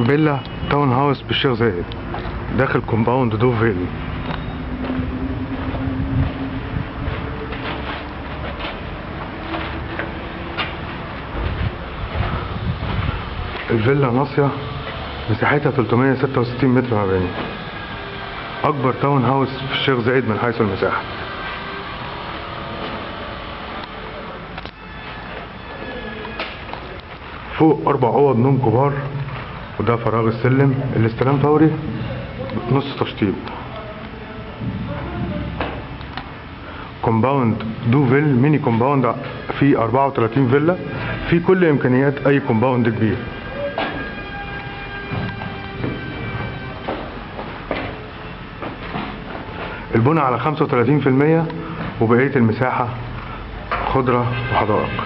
فيلا town house بالشيخ زايد داخل compound دوفيل. الفيلا ناصية مساحتها 366 متر مباني، أكبر town house في الشيخ زايد من حيث المساحة. فوق 4 أوض نوم كبار، وده فراغ السلم، الاستلام فوري نص تشطيب. compound دوفيل mini compound فيه 34 فيلا، في كل امكانيات اي compound كبير. البنى على 35% وبقية المساحة خضرة وحدائق.